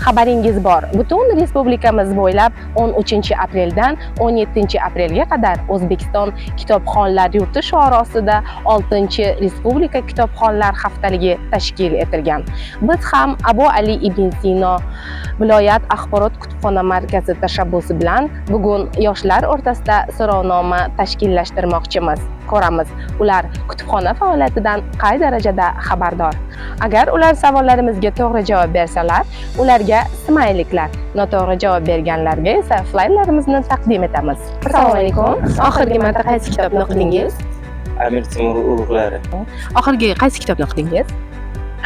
Xabaringiz bor, butun respublikamiz bo'ylab 13 apreldan 17 aprelga qadar O'zbekiston kitobxonlar yurti shiori ostida 6 Respublika kitobxonlar haftaligi tashkil etilgan. Biz ham Abu Ali ibn Sino viloyat axborot kutubxona markazi tashabbusi bilan bugun yoshlar o'rtasida so'rovnoma tashkillashtirmoqchimiz. Ko'ramiz, ular kutubxona faoliyatidan qay darajada xabardor. Agar ular savollarimizga to'g'ri javob bersalar, ularga smayliklar, noto'g'ri javob berganlarga esa flayerlarimizni taqdim etamiz. Assalomu alaykum. Oxirgi marta qaysi kitobni o'qidingiz? Amir Temur urug'lari. Oxirgi qaysi kitobni o'qidingiz?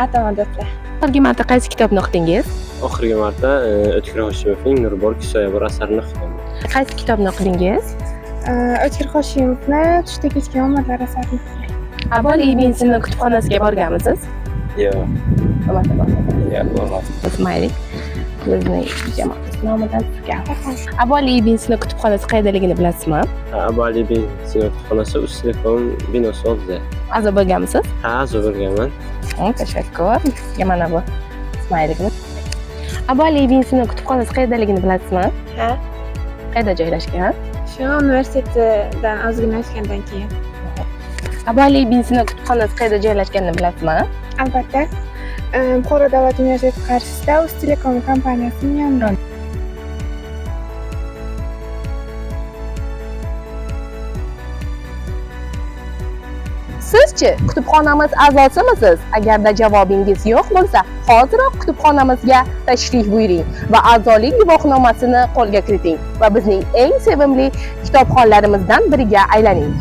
Ata odatlar. Oxirgi marta qaysi kitobni o'qidingiz? Oxirgi marta O'tkir Hoshimovning Nurbor Kisoyabor asarini o'qidim. Qaysi kitobni o'qidingiz? O'tkir Hoshimovni Tushda kechgan umrlar asarini. Abu Ali ibn Sino kutubxonasiga borganmisiz? Yo'q, Albatta bormagan. yo'q, bormadim. Smaylik bizni jamoamiz nomidan sizga. Abu Ali ibn Sino kutubxonasi qayerdaligini bilasizmi? Abu Ali ibn Sino kutubxonasi Uztelecom binosi oldida. A'zo bo'lganmisiz? Ha, a'zo bo'lganman. Tashakkur. Sizga mana bu smaylikni. Abu Ali ibn Sino kutubxonasi qayerdaligini bilasizmi? Ha. Qayerda joylashgan? Shu universitetdan ozgina o'tgandan keyin. Abu Ali ibn Sino kutubxonasi qayerda joylashganini bilasizmi? Albatta. Buxoro davlat universiteti qarshisida Uztelecom kompaniyasining yonida. Sizchi kutubxonamiz a'zosimisiz? Agarda javobingiz yo'q bo'lsa, hoziroq kutubxonamizga tashrif buyuring va a'zolik guvohnomasini qo'lga kiriting va bizning eng sevimli kitobxonlarimizdan biriga aylaning.